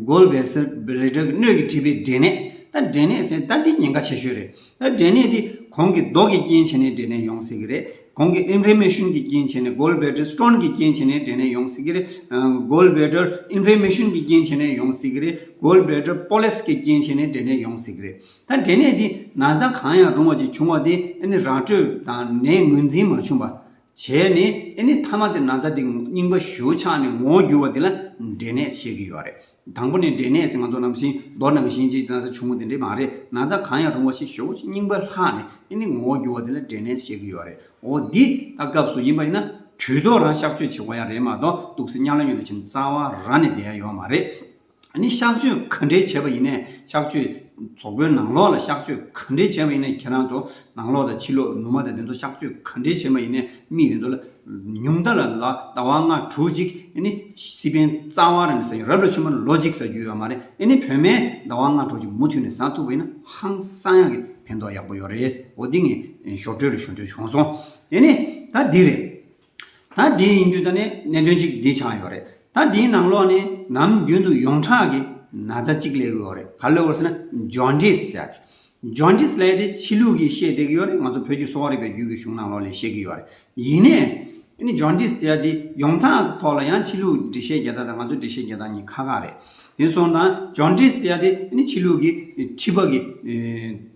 Gall Bladder་གི་སྣོད་ཀྱི་མཁྲིས་པའི་འབྲས་ནད། ད་འབྲས་ནད་ཟེར་ད་འདི་ཉེན་ཁ་ཆེ་ཤོས་རེད། ད་འབྲས་ནད་འདི་གོང་གི་མདོག་གི་རྐྱེན་བྱས་ནས་འབྲས་ནད་ཡོང་སྲིད་ཀྱི་རེད། གོང་གི་Inflammation་གི་རྐྱེན་བྱས་ནས། Gall Bladder Stone་གི་རྐྱེན་བྱས་ནས་འབྲས་ནད་ཡོང་སྲིད་ཀྱི་རེད། Gall Bladder Inflammation་གི་རྐྱེན་བྱས་ནས་ཡོང་སྲིད་ཀྱི་རེད། Gall Bladder Polyps་གི་རྐྱེན་བྱས་ནས་འབྲས་ནད་ཡོང་སྲིད་ཀྱི་རེད། ད་འབྲས་ནད་འདི་ན་ཚ་གང་ཡང་རུང་བ་ཅིག་བྱུང་བ་དེ་ཨ་ནི་ར་སྤྲོད་དང་ནད་ངོས་འཛིན་མ་བྱུང་བ། བྱས་ནས་ཨེ་ནི་མཐའ་མ་དེ་ན་ཚ་དེ་རྙིང་པ་ཞེ་པོ་ཆགས་ནས་ངོ་བོ་འགྱུར་བ་དེ་ལ་འབྲས་ནད་ཟེར་གྱི་ཡོད་རེད། དང་པོ་ནས་འབྲས་ནད་ཟེར་ང་ཚོ་ནམ་ཞིག་མདོ་ནང་བཞིན་ཅིག་ན་ཚ་བྱུང་བ་དེ་འདྲས་མ་རེད། ན་ཚ་གང་ཡང་རུང་བ་ཞིག་ཞེ་པོ་ཞིག་རྙིང་པ་ལྷག་ནས་ཨེ་ནི་ངོ་བོ་འགྱུར་བ་དེ་ལ་འབྲས་ནད་ཟེར་གྱི་ཡོད་རེད། འོ་འདི་ད་སྐབས་སུ་ཡིན་པ་ཡིན་ན་དུས་ཐོག་རང་གཤགས་བཅོས་བྱེད་དགོས་ཡ་རེད་མ་གཏོགས་འདུག་སེ་དམྱལ་བ་མྱོས་ལ་ཕྱིན་རྩ་བ་རང་ནས་བསྡད་ཡ་ཡོད་མ་རེད། ཨ་ནི་གཤགས་བཅོས་ག་འདྲས་བྱས་པ་ཡིན་ནའི་གཤགས་བཅོས་གཟུགས་པོའི་ནང་ལོགས་ལ་གཤགས་བཅོས་ག་འདྲས་བྱས་པ་ཡིན་ནའི་ཁྱེད་རང་ཚོ་ནང་ལོགས་དང་ཕྱི་ལོགས་ནུ་མ་དང་དེ་ཚོ་གཤགས་བཅོས་ག་འདྲས་བྱས་པ་ཡིན་ནའི་མིག་དེ་ཚོ་ལ་ཉུང་མཐའ་ལ་ལ་ཟླ་བ་ལྔ་དྲུག་ཅིག་ཨ་ནི་སི་པན་རྩ་བ་རང་ནས་ཟ་ཡོད། རབ་ལ་ཆུང་མ་ལོ་གཅིག་ཟ་རྒྱུ་ཡོད་མ་རེད། ཨ་ནི་བུད་མེད་ཟླ་བ་ལྔ་དྲུག་ཅིག་མུ་མཐུད་ནས་ཟ་ཐུབ་པ་ཡིན་ན་ཧང་སང་ཡག་གི་ཕན་ཐོགས་ཡག་པོ་ཡོད་རེད། འོ་འདི་ངས་ཞོར་འཕྲོས་ལ་ཞུ་འདོད་བྱུང་སོང་། དེ་ནས་ད་འདི་རེད། ད་འདི་ཡིན་དུས་ད་ནི་གནད་དོན་གཅིག་འདི་ཆགས་ཡོད་རེད། ད་འདིའི་ནང་ལོགས་ནས་ནམ་རྒྱུན་དུ་ཡོངས་གྲགས་ཀྱི་ན་ཚ་གཅིག་སླེབས་ཀྱི་ཡོད་རེད། ག་རེ་སླེབས་ཡོད་རེད་ཟེར་ན་ཇོན་ཌིས་ཟེར་ཡ་དེ། ཇོན་ཌིས་ལབ་ཡ་དེ་ཕྱི་ལུགས་ཀྱིས་བཤད་བསྡད་ཀྱི་ཡོད་རེད། ང་ཚོ་བོད་ཀྱི་གསོ་བ་རིག་པའི་རྒྱུད་ཀྱི་གཞུང་ནང་ལོགས་ལ་བཤད་ཀྱི་ཡོད་རེད། ཡིན་ནའི་ཨ་ནི་ཇོན་ཌིས་ཟེར་ཡ་དེ་ཡོངས་གྲགས་ཐོག་ལ་ཡང་ཕྱི་ལུགས་འགྲེལ་བཤད་རྒྱག་སྟངས་དང་ང་ཚོའི་འགྲེལ་བཤད་རྒྱག་སྟངས་གཉིས་ཁ་ཁ་རེད། དེ་སོང་ཙང་ཇོན་ཌིས་ཟེར་ཡ་དེ་ཨ་ནི་ཕྱི་ལུགས་ཀྱི་མཁྲིས་པ་གི་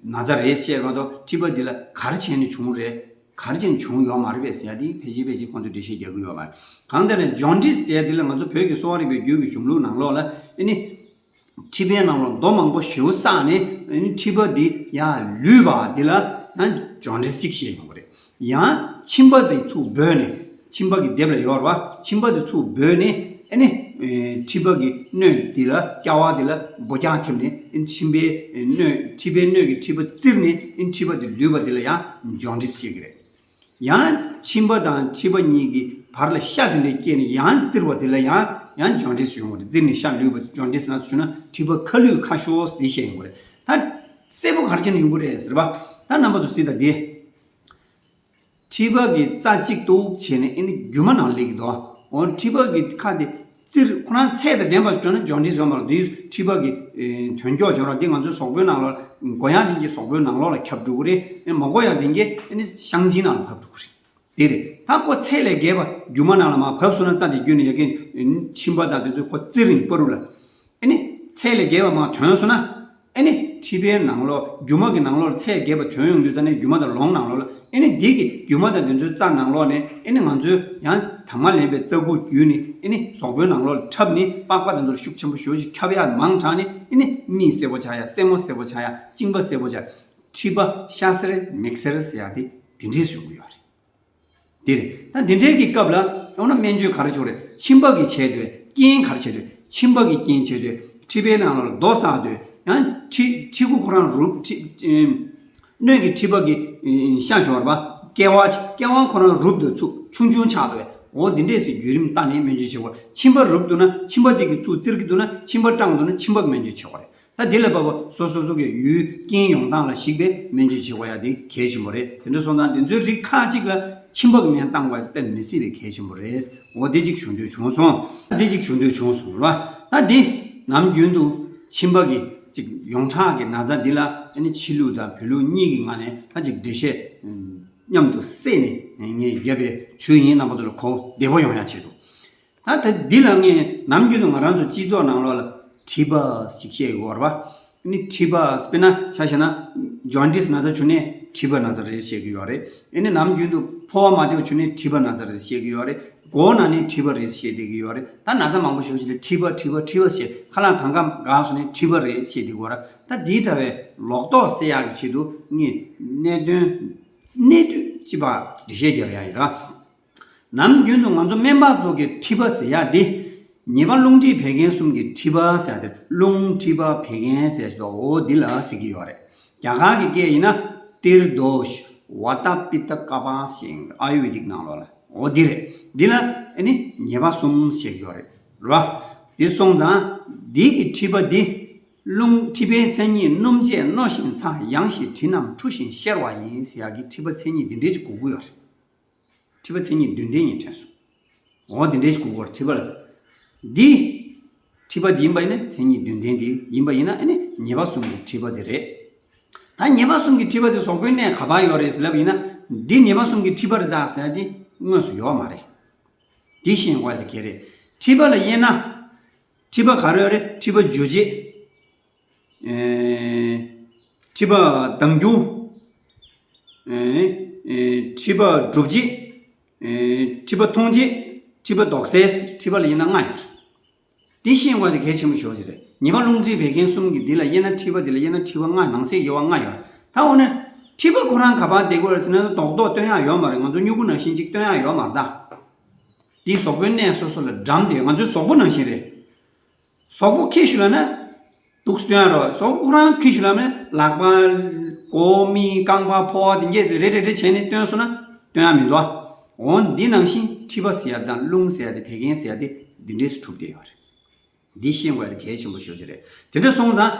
ན་ཚ་རེད་བཤད་མ་གཏོགས་མཁྲིས་པ་འདི་ལ་ག་རེ་བྱས་ནས་བྱུང་རེད། ག་རེ་བྱས་ནས་བྱུང་ཡོད་མ་རེད་པས་ཟེར་ཡ་དེ་ཕལ་ཆེར་ཕལ་ཆེར་ཁོང་ཚོས་འགྲེལ་བཤད་རྒྱག་གི་ཡོད་མ་རེད། གང་ལྟར་ན་ཇོན་ཌིས་ཟེར་ཡ་དེ་ལ་ང་ཚོ་བོད་ཀྱི་གསོ་བ་རིག་པའི་རྒྱུད་ཀྱི་གཞུང་ལུགས་ནང་ལོགས་ལ་ཨ་ནི་མཁྲིས་པའི་ནང་ལོགས་རྡོ་མང་པོ་ཞེ་པོ་བསགས་ནས་ཨ་ནི་མཁྲིས་པ་འདི་ཡར་ལུད་པ་འདི་ལ་ཡང་ཇོན་ཌིས་གཅིག་བཤད་ཡོང་གི་རེད། ཡང་མཆིན་པ་འདི་ཚུར་སྦོས་ནས་མཆིན་པ་གི་ལྡེབས་ལ་ཡོད་རེད་པ། མཆིན་པ་འདི་ཚུར་སྦོས་ནས་ཨ་ནི་མཁྲིས་པ་གི་སྣོད་འདི་ལ་ཀ་བ་འདི་ལ་སྦོ་རྒྱག་ཐེབས་ནས་ཨ་ནི་མཆིན་པའི་སྣོད་མཁྲིས་པའི་སྣོད་ཀྱི་མཁྲིས་པ་བཙིར་ནས་ཨ་ནི་མཁྲིས་པ་འདི་ལུད་པ་འདི་ལ་ཡང་ཇོན་ཌིས་བཤད་ཀྱི་རེད། ཡང་མཆིན་པ་དང་མཁྲིས་པ་གཉིས་ཀྱི་བར་ལ་ཤ་དེ་འདྲ་སྐྱེས་ནས་ཡང་བཙིར་བ་དེ་ལ་ཡང་ཡང་ཇོན་ཌིས་ཡོང་གི་རེད། བཙིར་ནས་ཤ་ལུད་པ་ཇོན་ཌིས་ན་ཞུ་ན་མཁྲིས་པ་ཁ་ལུད་ཁ་ཤོར་དེ་བཤད་ཡོང་གི་རེད། ད་གསལ་པོ་ག་རེ་བྱས་ནས་ཡོང་གི་རེད་ཟེར་བ། ད་རྣམ་པ་ཚོ་གཟིགས་དང་དེ། མཁྲིས་པ་གི་རྩ་གཅིག་ཏུ་བྱས་ནས་ཨེ་ནི་རྒྱུ་མ་ནང་སླེབས་ཀྱི་འདུག་འོ་མཁྲིས་པ་གི་ཁ་དེ་བཙིར་ཁོ་རང་ཚད་དང་ལྡན་པ་འགྲོ་ན་ཇོན་ཌིས་ཡོང་མ་རེད། འདི་མཁྲིས་པ་གི་ཨེ་དོན་འཁྱོག་བྱུང་ར་འདི་ང་ཚོའི་གཟུགས་པོའི་ནང་ལ་འགོ་ཡག་དེ་གི་གཟུགས་པོའི་ནང་ལོགས་ལ་ཁྱབ་འགྲོ་གི་རེད། ཨེ་མ་འགོ་ཡག་དེ་གི་ཨེ་ནི་བཤང་གཅི་ནང་ལ་བབས་འགྲོ་གི་རེད། དེ་རེད། ད་ཁོ་ཚད་ལས་བརྒལ་བ་རྒྱུ་མ་ནང་ལ་མར་བབས་སོང་ན་རྩ་དེ་བརྒྱུད་ནས་ཡ་གི་མཆིན་པ་དང་དེ་ཚོ་ཁོ་བཙིར་རིང་པ་རུ་ལ། ཨེ་ནི་ཚད་ལས་བརྒལ་བ་མར་ཐོན་སོང་ན། ཨེ་ནི་མཁྲིས་པའི་ནང་ལོགས་རྒྱུ་མ་གི་ནང་ལོགས་ལ་ཚད་བརྒལ་བ་ཐོན་ཡོང་དུས་ད་ནི་རྒྱུ་མ་དང་ལོང་ནང་ལོགས་ལ་ཨེ་ནི་འདི་གི་རྒྱུ་མ་དང་དེ་ཚོའི་རྩ་ནང་ལོགས་ནས་ཨེ་ནི་ང་ཚོའི་ཡང་དྭངས་མ་ལེན་པའི་རྩ་ཁུག་བརྒྱུད་ནས་ཨེ་ནི་གཟུགས་པོའི་ནང་ལོགས་ལ་འཁྲབ་ནས་པགས་པ་དེ་ཚོར་ཤུགས་ཆེན་པོ་ཞེ་པོ་ཞིག་ཁྱབ་ཡག་མང་དྲགས་ནས་ཨེ་ནི་མིག་སེར་པོ་ཆགས་ཡག་སེན་མོ་སེར་པོ་ཆགས་ཡག་གཅིན་པ་སེར་པོ་ཆགས་མཁྲིས་པ་ཤ་སེར་མིག་སེར་ཟེར་ཡག་དེ་དེ་འདྲས་བཟོ་གི་ཡོད་རེད། འདིར་ད་འདི་འདྲའི་གི་སྐབས་ལ་འོ་ན་སྨན་བཅོས་ག་རེ་བྱེད་དགོས་རེད། མཆིན་པ་གི་བྱས་དུས་རྐྱེན་ག་རེ་བྱེད་དུས་མཆིན་པ་གི་རྐྱེན་བྱེད་དུས་མཁྲིས་པའི་ནང་ལ་རྡོ་བསགས་དུས་ཡང་མཁྲིས་མཁྲིས་ཁུ་ཁོ་རང་རུབ་མཁྲིས་སྣོད་ཀྱི་མཁྲིས་པ་གི་ཤ་ཤོར་བ་ཀེ་བ་ཀེ་བ་ཁོ་རང་རུབ་དུས་ཚུགས་ཆུང་ཆུང་ཆགས་དུས་འོ་འདི་འདྲས་སི་བརྒྱུད་རིམ་བལྟས་ནས་སྨན་བཅོས་བྱེད་དགོས། མཆིན་པ་རུབ་འདུག་ན་མཆིན་པ་དེ་གི་ཚུགས་བཙིར་གི་འདུག་ན་མཆིན་པ་སྐྲངས་འདུག་ན་མཆིན་པ་གི་སྨན་བཅོས་བྱེད་དགོས་རེད། ད་འདི་ལ་བབ་པ་སོ་སོ་སོ་གི་ཡུལ་རྐྱེན་ཡོང་སྟངས་ལ་གཞིགས་པའི་སྨན་བཅོས་བྱེད་དགོས་ཡ་དེ་གལ་ཆེན་པོ་རེད། དེ་འདྲ་སོང་ཙང་འདི་ཚོའི་རིགས་ཁག་ཅིག་ལ་མཆིན་པ་གི་སྨན་བཏང་དགོས་ཡ་དཔེ་མི་སྲིད་པའི་གལ་ཆེན་པོ་རེད། འོ་འདི་གཅིག་ཞུ་འདོད་བྱུང་སོང་། འདི་གཅིག་ཞུ་འདོད་བྱུང་སོང་ར། ད་འདི་ནམ་རྒྱུན་དུ་མཆིན་པ་གི་ཅིག་ཡོངས་གྲགས་ཀྱི་ན་ཚ་འདི་ལ་ཨ་ནི་ཕྱི་ལུགས་དང་བོད་ལུགས་གཉིས་ཀྱི་ངང་ནས་ད་ཅིག་འགྲེལ་བཤད་མཉམ་དུ་བསྲེས་ནས་ངས་བརྒྱབ་པའི་ཚུལ་ཡིན། རྣམ་པ་ཚོ་ལ་གོ་བདེ་པོ་ཡོང་ཡ་ཆེད་དུ། ད་ད་འདི་ལ་ངས་ནམ་རྒྱུན་དུ་ང་རང་ཚོ་སྤྱི་ཚོགས་ནང་ལོགས་ལ་མཁྲིས་པ་ཞིག་བཤད་ཡོད་རེད་པ། ཨ་ནི་མཁྲིས་པ་དཔེར་ན་ཆ་བཞག་ན་ཇོན་ཌིས་ན་ཚ་བྱུང་ནས་མཁྲིས་པ་ན་ཚ་རེད་བཤད་ཀྱི་ཡོད་རེད། ཨ་ནི་ནམ་རྒྱུན་དུ་ཕོ་བ་མ་བདེ་བ་བྱུང་ནས་མཁྲིས་པ་ན་ཚ་རེད་བཤད་ཀྱི་ཡོད་རེད། མགོ་ན་ནས་མཁྲིས་པ་རེད་བཤད་བསྡད་ཀྱི་ཡོད་རེད། ད་ན་ཚ་མང་པོ་ཞེ་པོ་ཞིག་ལ་མཁྲིས་པ་མཁྲིས་པ་མཁྲིས་པ་བཤད། ཁ་ལག་དང་ག་འགགས་སོང་ནས་མཁྲིས་པ་རེད་བཤད་བསྡད་ཀྱི་ཡོད་རེད། ད་འདི་འདྲ་བའི་ལོག་རྟོག་སེལ་ཡག་གི་ཆེད་དུ་ངས་གནད་དོན་གནད་བསྡུས་ཅིག་པ་འགྲེལ་བཤད་རྒྱག་ཡ་ཡིན་ར། ནམ་རྒྱུན་དུ་ང་ཚོ་སྨན་པ་ཚོ་གི་མཁྲིས་པ་ཟེར་ཡ་འདི། ཉེས་པ་རླུང་མཁྲིས་བད་ཀན་གསུམ་གྱི་མཁྲིས་པ་ཟེར་ཡ་དེ་རླུང་མཁྲིས་པ་བད་ཀན་ཟེར་ཡ་ཞིག་འདུག་འོ་འདི་ལ་ཟེར་གྱི་ཡོད་རེད། རྒྱ་གར་གྱི་སྐད་ཡིན་ན་ཏིར་དོཤ་ཝ་ཏ་པི་ཏ་ཀ་པ་ཞེས་ཨ་ཡུར་ཝེ་དིག་ནང་ལོགས་ལ་འོ་འདི་རེད། འདི་ལ་ཨ་ནི་ཉེས་པ་གསུམ་ཞེས་ཡོད་རེད་ར། འདི་སོང་ཙང་འདི་གི་མཁྲིས་པ་འདི་རླུང་མཁྲིས་པའི་མཚན་ཉིད་སྣུམ་བཅས་རྣོ་ཞིང་ཚ་ཡང་ཞིང་དྲི་རྣམས་འཁྲུ་ཞིང་གཤེར་བ་ཡིན་ཟེར་ཡ་གི་མཁྲིས་པ་མཚན་ཉིད་འདི་འདྲས་ཅིག་གོ་གི་ཡོད་རེད། མཁྲིས་པ་མཚན་ཉིད་བདུན་ལྡན་ཡིན་དྲན་སོང་། འོ་འདི་འདྲའི་གུ་གོར་མཁྲིས་པ་ལ། འདི། མཁྲིས་པ་འདི་ཡིན་པ་ཡིན་ན་མཚན་ཉིད་བདུན་ལྡན་འདི་ཡིན་པ་ཡིན་ན་ཨ་ནི་ཉེས་པ་གསུམ་གྱི་མཁྲིས་པ་འདི་རེད། ད་ཉེས་པ་གསུམ་གྱི་མཁྲིས་པ་དེ་གཟུགས་པོའི་གནས་ག་པར་ཡོད་རེད་ཟེར་ལབ་ཡིན་ན་འདི་ཉེས་པ་གསུམ་གྱི་མཁྲིས་པ་རེད་ད་ཟེར་ཡ་འདི་དངོས་སུ་ཡོད་མ་རེད། འདི་ཤེས་དགོས་ཡ་དེ་གལ་རེད། མཁྲིས་པ་ལ་དབྱེ་ན། མཁྲིས་པ་ག་རེ་ཡོད་རེད། མཁྲིས་པ་འཇུ་བྱེད། ཨེ། མཁྲིས་པ་ལྡང་རྒྱུ། ཨེ། ཨེ། མཁྲིས་པ་སྒྲུབ་བྱེད། མཁྲིས་པ་མཐོང་བྱེད། མཁྲིས་པ་དོགས་སེལ། མཁྲིས་པ་ལ་དབྱེ་ན་ལྔ་ཡོད་རེད། འདི་ཤེས་དགོས་དེ་གལ་ཆེན་པོ་ཞེ་པོ་ཅིག་རེད། ཉེས་པ་རླུང་མཁྲིས་བད་ཀན་གསུམ་གྱི་འདི་ལ་དབྱེ་ན་མཁྲིས་པ་འདི་ལ་དབྱེ་ན་མཁྲིས་པ་ལྔ། ནང་གསེས་དབྱེ་བ་ལྔ་ཡོད་རེད། ད་འོ་ན་མཁྲིས་པ་ཁོ་རང་ག་པར་བསྡད་དགོས་རེད་ཟེར་ན། རྡོག་རྡོག་སྟོན་ཡག་ཡོད་མ་རེད། ང་ཚོ་སྨྱུ་གུ་ནང་བཞིན་ཅིག་སྟོན་ཡག་ཡོད་མ་རེད་ད། འདི་གཟུགས་པོའི་གནས་སོ་སོ་ལ་འགྲམ་དེ་ང་ཚོའི་གཟུགས་པོ་ནང་བཞིན་རེད། གཟུགས་པོ་འཁྱེར་ཤོག་ལབ་ན་འདུག་སྟོན་ཡག་རོ། གཟུགས་པོ་ཁོ་རང་འཁྱེར་ཤོག་ལབ་ན་ལག་པ། མགོ། མིག། རྐང་པ། ཕོ་བ་དེ་འདྲས་རེ་རེ་རེ་བྱས་ནས་སྟོན་སོང་ན་སྟོན་ཡག་མི་འདུག་ཨ། འོ་འདི་ནང་བཞིན་མཁྲིས་པ་ཟེར་ཡག་དང་རླུང་ཟེར་ཡག་དེ་བད་ཀན་ཟེར་ཡག་དེ་འདི་འདྲས་སུ་གྲུབ་བསྡད་ཡོད་རེད། འདི་ཤེས་དགོས་ཡག་དེ་གལ་ཆེན་པོ་ཞེ་པོ་ཅིག་རེད། དེ་འདྲ་སོང་ཙང་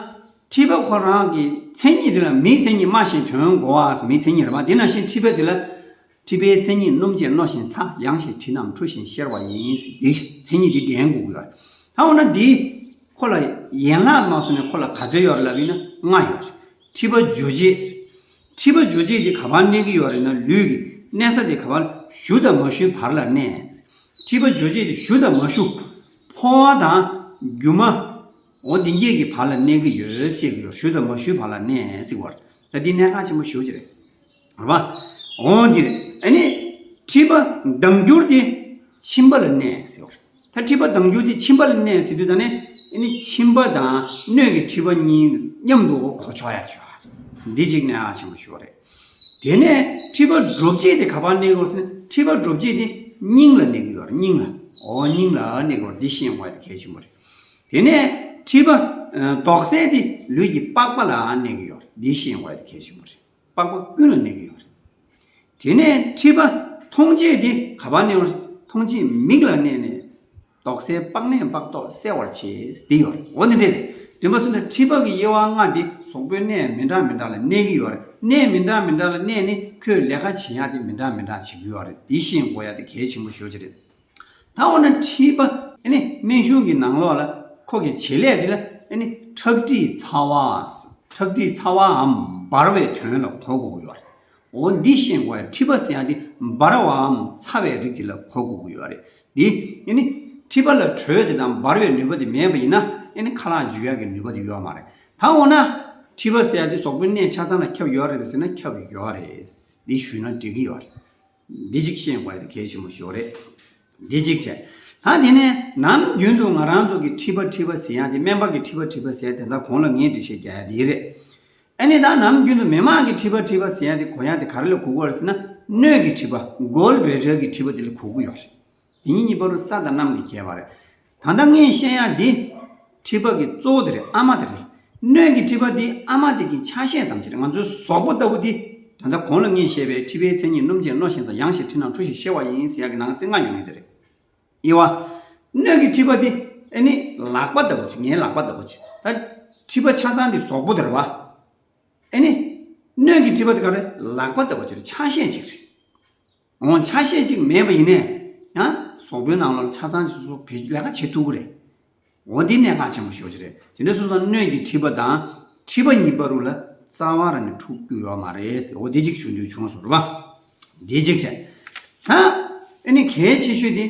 མཁྲིས་པ་ཁོ་རང་གི་མཚན་ཉིད་དེ་ལ་མིའི་མཚན་ཉིད་སྨྲ་ཞིང་དོན་གོ་བ་ཟེར། མིའི་མཚན་ཉིད་རེད་པ། འདི་ནང་བཞིན་མཁྲིས་པ་དེ་ལ། མཁྲིས་པའི་མཚན་ཉིད་སྣུམ་བཅས་རྣོ་ཞིང་ཚ། ཡང་ཞིང་དྲི་རྣམས་འཁྲུ་ཞིང་གཤེར་བ་ཡིན། འདི་མཚན་ཉིད་འདི་ལྡན་དགོས་ཀྱི་ཡོད། ད་འོ་ན་འདི་ཁོ་ལ་ཡན་ལག་མ་སོང་ནས་ཁོ་ལ་ག་ཚོད་ཡོད་རེད་ལབ་ཡིན་ན་ལྔ་ཡོད་རེད། མཁྲིས་པ་འཇུ་བྱེད། མཁྲིས་པ་འཇུ་བྱེད་འདི་ག་པར་གནས་ཀྱི་ཡོད་རེད་ན། ལུས་ཀྱི་གནས་ས་དེ་ག་པར། གཞུ་དང་མ་གཞུའི་བར་ལ་གནས། མཁྲིས་པ་འཇུ་བྱེད་དེ་གཞུ་དང་མ་གཞུ། ཕོ་བ་དང་རྒྱུ་མ། འོ་འདི་གཉིས་ཀྱི་བར་ལ་གནས་ཀྱི་ཡོད་ཟེར་གྱི་ཡོད། གཞུ་དང་མ་གཞུའི་བར་ལ་གནས་ཟེར་གྱི་ཡོད་རེད། ད་འདི་གནད་འགག་ཆེན་པོ་ཞེ་པོ་ཅིག་རེད། རེད་པ། འོ་འདི་རེད། ཨ་ནི་མཁྲིས་པ་ལྡང་འགྱུར་དེ་མཆིན་པ་ལ་གནས་ཟེར་བ་རེད། ད་མཁྲིས་པ་ལྡང་འགྱུར་དེ་མཆིན་པ་ལ་གནས་ཟེར་དུས་ད་ནི། ཨ་ནི་མཆིན་པ་དང་སྣོད་ཀྱི་མཁྲིས་པ་གཉིས་མཉམ་དུ་གོ་ཆོག་ཡག་ཆོག་ཡག་རེད། འདི་གཅིག་གནད་འགག་ཆེན་པོ་ཞེ་པོ་རེད། དེ་ནས་མཁྲིས་པ་འགྲོབ་བྱེད་དེ་ག་པར་གནས་ཀྱི་ཡོད་ཟེར་ན། མཁྲིས་པ་འགྲོབ་བྱེད་དེ་སྙིང་ལ་གནས་ཀྱི་ཡོད་རེད། སྙིང་ལ། འོ་སྙིང་ལ་གནས་ཀྱི་ཡོད་རེད། འདི་ཤེས་དགོས་ཡག་དེ་གལ་ཆེན་པོ་རེད། དེ་ནས་མཁྲིས་པ་ཨ་དོགས་སེལ་དེ་ལུས་ཀྱི་པགས་པ་ལ་གནས་ཀྱི་ཡོད་རེད། འདི་ཤེས་དགོས་ཡག་དེ་གལ་ཆེན་པོ་རེད། པགས་པ་ཀུན་ལ་གནས་ཀྱི་ཡོད་རེད། དེ་ནས་མཁྲིས་པ་མཐོང་བྱེད་དེ་ག་པར་གནས་ཡོད་རེད། མཐོང་བྱེད་མིག་ལ་གནས་ནས། དོགས་སེལ་པགས་ནད་པགས་མདོག་སེལ་བར་བྱེད། འདི་ཡོད་རེད། འོ་འདི་འདྲས་རེད། དྲན་པ་སོང་ན་མཁྲིས་པ་གི་དབྱེ་བ་ལྔ་འདི་གཟུགས་པོའི་གནས་མི་འདྲ་མི་འདྲ་ལ་གནས་ཀྱི་ཡོད་རེད། གནས་མི་འདྲ་མི་འདྲ་ལ་གནས་ནས་ཁོས་ལས་ཀ་བྱེད་ཡག་དེ་མི་འདྲ་མི་འདྲ་བྱེད་ཀྱི་ཡོད་རེད། འདི་ཤེས་དགོས་ཡག་དེ་གལ་ཆེན་པོ་ཞེ་པོ་ཅིག་རེད། ད་འོ་ན་མཁྲིས་པ་ཨ་ནི་སྨན་གཞུང་གི་ནང་ལོགས་ལ་ཁོ་གི་བྱེད་ལས་ཅིག་ལ་ཨ་ནི་ཁྲག་མཁྲིས་ཚ་བ། ཁྲག་མཁྲིས་ཚ་བའམ་འབར་བའི་དོན་ལ་གོ་དགོས་ཀྱི་ཡོད་རེད། འོ་འདི་ཤེས་དགོས་ཡག་མཁྲིས་པ་ཟེར་ཡག་འདི་འབར་བའམ་ཚ་བའི་རིགས་ཅིག་ལ་གོ་དགོས་ཀྱི་ཡོད་རེད། འདི་ཨ་ནི་མཁྲིས་པ་ལ་དྲོད་དེ་དང་འབར་བའི་ནུས་པ་དེ་མེད་པ་ཡིན་ན། ཨ་ནི་ཁ་ལག་འཇུ་ཡག་གི་ནུས་པ་དེ་ཡོད་མ་རེད། ད་འོ་ན་མཁྲིས་པ་ཟེར་ཡག་འདི་གཟུགས་པོའི་གནས་ཆ་ཚང་ལ་ཁྱབ་ཡོད་རེད་ཟེར་ན་ཁྱབ་ཡོད་རེད། འདི་ཞུས་ན་འགྲིག་གི་ཡོད་རེད། འདི་གཅིག་ཤེས་དགོས་ཡག་དེ་གལ་ཆེན་པོ་ཞིག་རེད། འདི་གཅིག་བྱས། ད་དེ་ནས་ནམ་རྒྱུན་དུ་ང་རང་ཚོ་གི་མཁྲིས་པ་མཁྲིས་པ་ཟེར་ཡག་དེ། སྨན་པ་གི་མཁྲིས་པ་མཁྲིས་པ་ཟེར་དེ་འདྲ་གོང་ལ་ངས་འགྲེལ་བཤད་རྒྱག་ཡག་དེ་རེད། ཨ་ནི་ད་ནམ་རྒྱུན་དུ་མི་དམངས་ཀྱི་མཁྲིས་པ་མཁྲིས་པ་ཟེར་ཡག་དེ་གོ་ཡག་དེ་ག་རེ་ལ་གོ་གི་ཡོད་རེད་ཟེར་ན། སྣོད་ཀྱི་མཁྲིས་པ། གོལ་བྷི་ལེ་ཌར་གྱི་མཁྲིས་པ་དེ་ལ་གོ་གི་ཡོད་རེད། དེ་གཉིས་གཉིས་བར་དུ་ས་དང་གནམ་གྱི་ཁྱད་པར་རེད། ད་ལྟ་ངས་བཤད་ཡག་འདི་མཁྲིས་པ་གི་གཙོ་བོ་དེ་རེད། ཨ་མ་དེ་རེད། སྣོད་ཀྱི་མཁྲིས་པ་འདི་ཨ་མ་དེ་གི་ཆ་ཤས་ཙམ་ཅིག་རེད། ང་ཚོའི་གཟུགས་པོ་ལྟ་བུ་འདི་ད་ལྟ་གོང་ལ་ངས་བཤད་པའི་མཁྲིས་པའི་མཚན་ཉིད་སྣུམ་བཅས་རྣོ་ཞིང་ཚ། ཡང་ཞིང་དྲི་རྣམས་འཁྲུ་ཞིང་གཤེར་བ་ཡིན་ཟེར་ཡག་གི་ནང་གསེས་ལྔ་ཡོད་ངེས་དེ་རེད། དབྱེ་བ། སྣོད་ཀྱི་མཁྲིས་པ་འདི་ཨ་ནི་ལག་པ་ལྟ་བུ་ཅིག་ངའི་ལག་པ་ལྟ་བུ་ཅིག་ད་མཁྲིས་པ་ཆ་ཚང་འདི་གཟུགས་པོ་དེ་རེད་པ། ཨ་ནི་སྣོད་ཀྱི་མཁྲིས་པ་དེ་ག་རེ། ལག་པ་ལྟ་བུ་ཅིག་རེད། ཆ་ཤས་ཅིག་རེད། འོ་ཆ་ཤས་ཅིག་མེད་པ་ཡིན་ནའི་ཡང་གཟུགས་པོའི་ནང་ལོགས་ལ་ཆ་ཚང་ཞིག་སོ་སོ་བེད་ལས་ཀ་བྱེད་ཐུབ་ཀྱི་རེད། འོ་འདི་གནད་འགག་ཆེན་པོ་ཞེ་པོ་ཅིག་རེད། དེ་འདྲ་སོང་ཙང་སྣོད་ཀྱི་མཁྲིས་པ་དང་མཁྲིས་པ་གཉིས་བར་དུ་ལ་རྩ་བ་རང་ནས་འཁྲུག་རྒྱུ་ཡོད་མ་རེད་ཟེར། འོ་འདི་གཅིག་ཞུ་འདོད་བྱུང་སོང་རེད་པ། འདི་གཅིག་བྱས། ད་ཨ་ནི་གལ་ཆེ་ཤོས་དེ།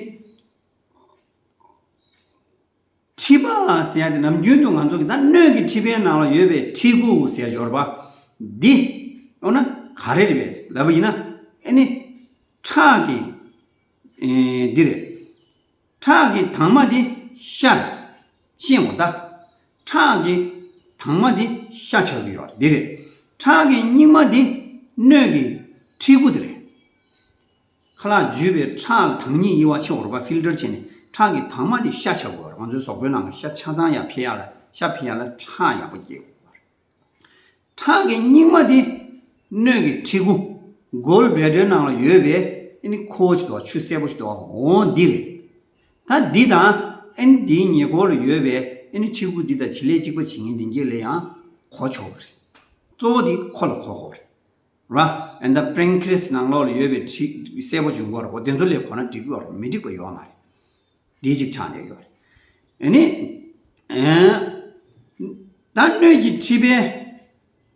མཁྲིས་པ་ཟེར་ཡག་དེ་ནམ་རྒྱུན་དུ་ང་ཚོ་གི་ད་སྣོད་ཀྱི་མཁྲིས་པའི་ནང་ལ་ཡོད་པའི་མཁྲིས་ཁུ་ཟེར་ཡག་ཅིག་ཡོད་རེད་པ། འདི་འོ་ན་ག་རེ་རེད་པས་ལབ་པ་ཡིན་ན། ཨ་ནི་ཁྲག་གི་ཨེ་འདི་རེད། ཁྲག་གི་དྭངས་མ་འདི་ཤ་རེད། ཤེས་འོ་ད། ཁྲག་གི་དྭངས་མ་འདི་ཤ་ཆགས་ཀྱི་ཡོད་རེད། འདི་རེད། ཁྲག་གི་སྙིགས་མ་འདི་སྣོད་ཀྱི་མཁྲིས་ཁུ་འདི་རེད། ཁ་ལག་འཇུས་པའི་ཁྲག་ལ་དྭངས་སྙིགས་དབྱེ་བ་ཕྱེ་བ་རེད་པ། ཕིལ་ཊར་བྱས་ནས་ཁྲག་གི་དྭངས་མ་དེ་ཤ་ཆགས་དགོས་པ་རེད། ང་ཚོའི་གཟུགས་པོའི་ནང་གི་ཤ་ཆ་ཚང་ཡར་འཕེལ་ཡག་ལ། ཤ་འཕེལ་ཡག་ལ་ཁྲག་ཡག་པོ་སྐྱེ་དགོས་པ་རེད། ཁྲག་གི་སྙིགས་མ་དེ་སྣོད་ཀྱི་མཁྲིས་ཁུ། གོལ་བྷེ་ཌར་ནང་ལ་ཡོད་པའི་ཨ་ནི་ཁུ་བ་ཅིག་འདུག་ཆུ་སེར་པོ་ཅིག་འདུག་འོ་འདི་རེད། ད་འདི་དང་ཨ་ནི་འདིའི་ཉེ་འཁོར་ལ་ཡོད་པའི་ཨ་ནི་མཁྲིས་ཁུ་འདི་དང་བྱེད་ལས་གཅིག་པ་བྱེད་མཁན་དེ་འདྲས་ལ་ཡང་གོ་ཆོག་གི་རེད། གཙོ་བོ་འདི་ཁོ་ལ་གོ་དགོས་རེད། ར། ཨན་ད་པན་ཀི་རི་ཡ་སི་ནང་ལོགས་ལ་ཡོད་པའི་མཁྲིས་སེར་པོ་བྱུང་གི་ཡོད་རེད། འོ་དེ་ཚོ་ལ་གོ་ན་འགྲིག་གི་ཡོད་རེད། མི་འགྲིག་པ་ཡོད་མ་རེད། འདི་གཅིག་ཆགས་བསྡད་ཡོད་རེད། ཨ་ནི། ཨན། ད་སྣོད་ཀྱི་མཁྲིས་པའི་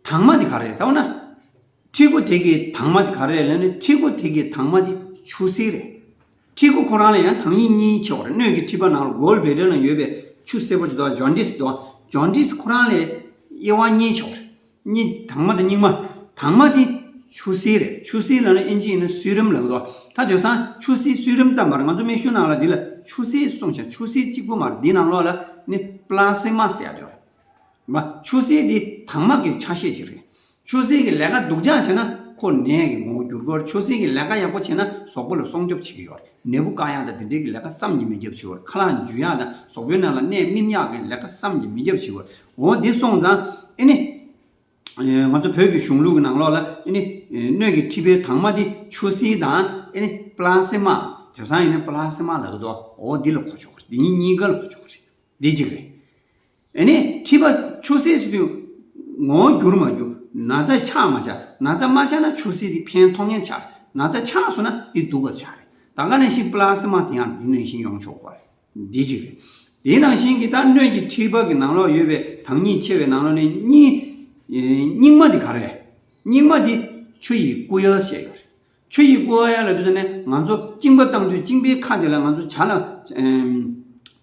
དྭངས་མ་དེ་ག་རེ་རེད་ཟེར་བ་ན། མཁྲིས་ཁུ་དེ་གི་དྭངས་མ་དེ་ག་རེ་རེད་ལབ་ན། མཁྲིས་ཁུ་དེ་གི་དྭངས་མ་དེ་ཆུ་སེར་རེད། མཁྲིས་ཁུ་ཁོ་རང་ལ་ཡང་དྭངས་སྙིགས་གཉིས་ཕྱེ་བ་རེད། སྣོད་ཀྱི་མཁྲིས་པ་ནང་ལ་གོལ་བྷེ་ཌར་ནང་ཡོད་པའི་ཆུ་སེར་པོ་ཅིག་འདུག་ཇོན་ཌིས་འདུག་ཇོན་ཌིས་ཁོ་རང་ལ་དབྱེ་བ་གཉིས་ཕྱེ་བ་རེད། གཉིས། དྭངས་མ་དང་སྙིགས་མ། དྭངས་མ་དེ་ ཆུ་སེར་རེད། ཆུ་སེར་ལབ་ན་ཨིན་ཇི་ཡིན་ན་སུའི་རམ་ལབ་གི་འདུག་ད་དེང་སང་ཆུ་སེར་སུའི་རམ་ཙམ་མ་རེད། ང་ཚོ་སྨན་གཞུང་ནང་ལ་འདི་ལ་ཆུ་སེར་གསུངས་བྱས། ཆུ་སེར་གཅིག་པུ་མ་རེད། འདི་ནང་ལོགས་ལ་ནི་པི་ལ་སི་མ་ཟེར་ཡ་དེ་རེད། མ་ཆུ་སེར་འདི་དྭངས་མ་གི་ཆ་ཤས་ཅིག་རེད། ཆུ་སེར་གྱི་ལས་ཀ་སྡུག་ཅག་བྱས་ན་ཁོ་ནད་ཀྱི་ངོ་བོ་འགྱུར་གྱི་ཡོད་རེད། ཆུ་སེར་གྱི་ལས་ཀ་ཡག་པོ་བྱས་ན་གཟུགས་པོ་ལ་སྲུང་སྐྱོབ་བྱེད་ཀྱི་ཡོད་རེད། ནད་འབུ་བཀག་ཡག་དང་དེ་འདྲའི་གི་ལས་ཀ་བསམ་གྱིས་མི་ཁྱབ་བྱེད་ཀྱི་ཡོད་རེད། ཁ་ལག་འཇུ་ཡག་དང་གཟུགས་པོའི་ནང་ལ་ནད་སྨིན་ཡག་གི་ལས་ཀ་བསམ་གྱིས་མི་ཁྱབ་བྱེད་ཀྱི་ཡོད་རེད། འོ་འདི་སོང་ཙང་ཨེ་ནི། ང་ཚོ་བོད་ཀྱི་གཞུང་ལུགས་ཀྱི་ནང་ལོགས་ལ་ཨེ་ནི། སྣོད་ཀྱི་མཁྲིས་པའི་དྭངས་མ་དེ་ཆུ་སེར་དང་ཨེ་ནི་པི་ལ་སི་མ། དེང་སང་ཡིན་ན་པི་ལ་སི་མ་ལབ་ཀྱི་འདུག་འོ་འདི་ལ་གོ་ཆོག་གི་རེད། འདི་གཉིས་གཉིས་ཀ་ལ་གོ་ཆོག་གི་རེད། འདི་གཅིག་རེད། ཨེ་ནི་མཁྲིས་པ་ཆུ་སེར་ཟེར་དུས་ངོ་བོ་འགྱུར་མ་འགྱུར། ན་ཚ་ཆགས་མ་ཆགས། ན་ཚ་མ་ཆགས་ན་ཆུ་སེར་དེ་ཕན་ཐོགས་མཁན་ཆགས། ན་ཚ་ཆགས་སོང་ན་དེ་སྡུག་པ་ཆགས་རེད། ད་ག་ནང་བཞིན་པི་ལ་སི་མ་དེ་ཡང་འདི་ནང་བཞིན་ཡོང་ཆོག་པ་རེད། འདི་གཅིག་རེད། དེ་ནང་བཞིན་གྱི་ད་སྣོད་ཀྱི་མཁྲིས་པ་གི་ནང་ལོགས་ཡོད་པའི་དྭངས་སྙིགས་ཕྱེ་བའི་ནང་ལོགས་ནས་སྙིགས། ཨེ་སྙིགས་མ་དེ་ག་རེ་རེད། སྙིགས་མ་དེ་ཆུ་ཡི་སྐུ་ཡལ་བཤད་ཡོད་རེད། ཆུ་ཡི་སྐུ་ཡལ་ལབ་དུས་ནས་ང་ཚོ་གཅིན་པ་བཏང་དུས་གཅིན་པའི་ཁ་དེ་ལ་ང་ཚོ་ཇ་ལ་ཨེམ།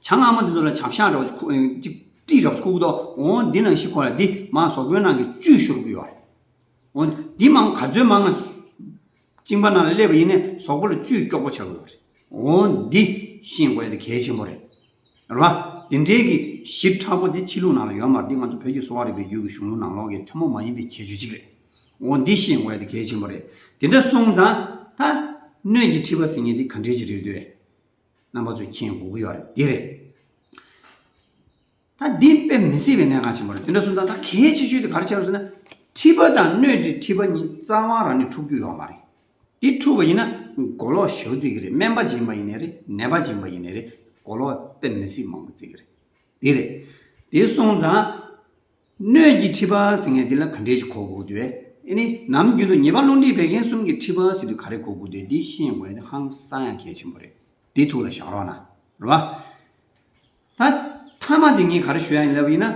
ཇ་མངར་མོ་དེ་ཚོ་ལ་ཇ་ཤ་འདྲ་བོ་ཅིག་ཁུ་ཨེ་ཅིག་དཀྲིས་འདྲ་བོ་ཅིག་ཁུག་གི་འདུག་འོ་འདི་ནང་བཞིན་ཁོ་ལ་འདི་མར་གཟུགས་པོའི་ནང་གི་བཅུད་ཤོར་གི་ཡོད་རེད། འོ་འདི་མང་ག་ཚོད་མང་ང་གཅིན་པ་ནང་ལ་སླེབས་པ་ཡིན་ནའི་གཟུགས་པོ་ལ་བཅུད་སྐྱོ་པོ་ཆགས་ཀྱི་ཡོད་རེད། འོ་འདི་ཤེས་དགོས་ཡ་དེ་གལ་ཆེན་པོ་རེད། རེད་བ། དེ་འདྲའི་གི་ཞིབ་ཕྲ་པོ་དེ་ཕྱི་ལུགས་ནང་ལ་ཡོད་མ་རེད། འདི་ང་ཚོ་བོད་ཀྱི་གསོ་བ་རིག་པའི་རྒྱུད་ཀྱི་གཞུང་ལུགས་ནང་ལོགས་ཀྱི་ཐུན་མོང་མ་ཡིན་པའི་ཁྱད་ཆོས་གཅིག་རེད། འོ་འདི་ཤེས་དགོས་ཡ་དེ་གལ་ཆེན་པོ་རེད། དེ་འདྲ་སོང་ཙང་ད་སྣོད་ཀྱི་མཁྲིས་པ་ཟེར་མཁན་དེ་ག་འདྲའི་ཅིག་རེད་འདུག་རྣམ་པ་ཚོས་མཁྱེན་དགོས་ཀྱི་ཡོད་རེད། འདི་རེད། ད་འདི་དཔེ་མི་སྲིད་པའི་གནད་འགག་ཆེན་པོ་རེད། དེ་འདྲ་སོང་ཙང་ད་གལ་ཆེ་ཤོས་དེ་ག་རེ་ཆགས་ཡོད་ཟེར་ན། མཁྲིས་པ་དང་སྣོད་ཀྱི་མཁྲིས་པ་གཉིས་རྩ་བ་རང་ནས་འཁྲུག་རྒྱུ་ཡོད་མ་རེད། འདི་འཁྲུག་པ་ཡིན་ན་མགོ་ལོག་ཞེ་པོ་བརྩི་གི་རེད། སྨན་པ་ཅིག་ཡིན་པ་ཡིན་ནའི་རེད། ནད་པ་ཅིག་ཡིན་པ་ཡིན་ནའི་རེད། མགོ་ལོག་དཔེ་མི་སྲིད་མང་པོ་བརྩི་གི་རེད། འདི་རེད། དེ་སོང་ཙང་སྣོད་ཀྱི་མཁྲིས་པ་ཟེར་མཁན་འདི་ལ་ག་འདྲས་ཅིག་གོ་དགོས་འདུག་ཨེ་ནི་ནམ་རྒྱུན་དུ་ཉེས་པ་རླུང་མཁྲིས་བད་ཀན་གསུམ་གྱི་མཁྲིས་པ་ཟེར་དུས་ག་རེ་གོ་དགོས་འདུག་འདི་ཤེས་དགོས་ཡ་དེ་ཧང་སང་ཡ་གལ་ཆེན་པོ་རེད། འདི་ཐུགས་ལ་བཞག་རོགས་གནང་། རེད་བ། ད་མཐའ་མ་དེ་ངས་ག་རེ་ཞུ་ཡ་ཡིན་ལབ་ཡིན་ན།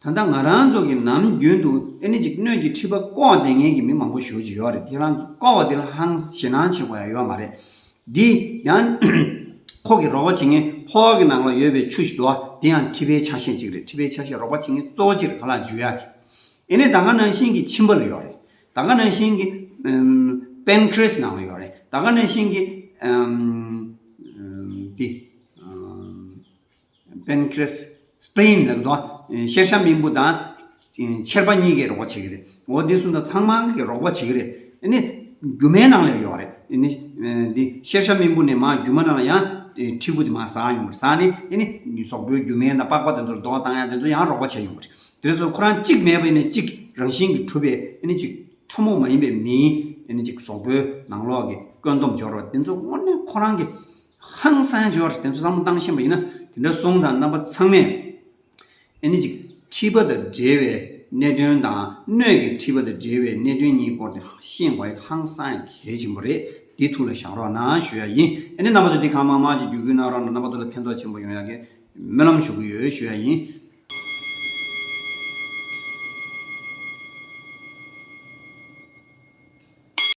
ད་ལྟ་ང་རང་ཚོ་གི་ནམ་རྒྱུན་དུ་ཨེ་ནི་ཅིག་སྣོད་ཀྱི་མཁྲིས་པ་བཀོག་བསྡད་མཁན་གྱི་མི་མང་པོ་ཞེ་པོ་ཅིག་ཡོད་རེད། དེ་རང་ཚོ་བཀོག་པ་དེ་ལ་ཧང་ཞེད་སྣང་བྱེད་དགོས་ཡ་ཡོད་མ་རེད། འདི་ཡང་ཁོ་གི་རོགས་པ་བྱེད་མཁན་ཕོ་བ་གི་ནང་ལ་ཡོད་པའི་ཆུ་ཞིག་འདུག་བ། དེ་ཡང་མཁྲིས་པའི་ཆ་ཤས་ཅིག་རེད། མཁྲིས་པའི་ཆ་ཤས་རོགས་པ་བྱེད་མཁན་གཙོ་བོ་ཅིག་རེད། ཁ་ལག་འཇུ་ཡག་གི། ཨེ་ནི་ད་ག་ནང་བཞིན་གྱི་མཆིན་པ་ལ་ཡོད་རེད། ད་ག་ནང་བཞིན་གྱི་ཨམ། པན་ཁི་རེ་སི་ནང་ལ་ཡོད་རེད། ད་ག་ནང་བཞིན་གྱི་ཨམ། ཨམ། འདི་ཨམ། པན་ཁི་རེ་སི་སི་པི་ལིན་ལབ་དོ། ཤེར་ཤ་རྨེན་བུ་དང་མཆེར་པ་གཉིས་ཀས་རོགས་པ་བྱེད་ཀྱི་རེད། འོ་འདི་གསུམ་ད་ཚང་མ་གིས་རོགས་པ་བྱེད་ཀྱི་རེད། ཨེ་ནི་རྒྱུ་མའི་ནང་ལ་ཡོད་རེད། ཨེ་ནི་འདི་ཤེར་ཤ་རྨེན་བུ་ནས་མར་རྒྱུ་མ་ནང་ལ་ཡང་མཁྲིས་པ་དེ་མར་ཟག་ཡོང་གི་རེད། ཟག་ནས་ཨེ་ནི་གཟུགས་པོའི་རྒྱུ་མའི་དང་པགས་པ་དེ་ཚོར་རྡོག་བཏང་ཡག་དེ་ཚོ་ཡང་རོགས་པ་བྱེད་ཡོང་གི་རེད། དེ་ཚོ་ཁོ་རང་གཅིག་མེད་པ་ཡིན་ན་གཅིག་རང་བཞིན་གྱིས་གྲུབ་པའི་ཨེ་ནི་གཅིག་ཐུན་མོང་མ་ཡིན་པའི་མིའི་ཨེ་ནི་གཅིག་གཟུགས་པོའི་ནང་ལོགས་ཀྱི་བཀོད་འདོམས་སྦྱོར་བ་དེ་ཚོ་དངོས་གནས་ཁོ་རང་གི་ཧང་སང་ཡ་ཅིག་ཡོད་རེད། དེ་ཚོ་བསམ་བློ་བཏང་ཤེས་པ་ཡིན་ན། དེ་འདྲ་སོང་ཙང་རྣམ་པ་ཚང་མས་ཨེ་ནི་ཅིག་མཁྲིས་པ་དང་འབྲེལ་བའི་གནད་དོན་དང་སྣོད་ཀྱི་མཁྲིས་པ་དང་འབྲེལ་བའི་གནད་དོན་གཉིས་སྐོར་དེ་ཤེས་དགོས་ཡ་ཧང་སང་ཡ་གལ་ཆེན་པོ་རེད། དེ་ཐུགས་ལ་བཞག་རོགས་གནང་ཞུ་ཡ་ཡིན། ཨེ་ནི་རྣམ་པ་ཚོ་འདི་གང་མང་མང་ཞིག་བརྒྱུད་སྐུལ་གནང་རོགས་གནང་། རྣམ་པ་ཚོ་ལ་ཕན་ཐོགས་ཆེན་པོ་ཡོང་ཡ་གི་སྨོན་ལམ་ཞུ་གི་ཡོད་ཞུ་ཡ་ཡིན།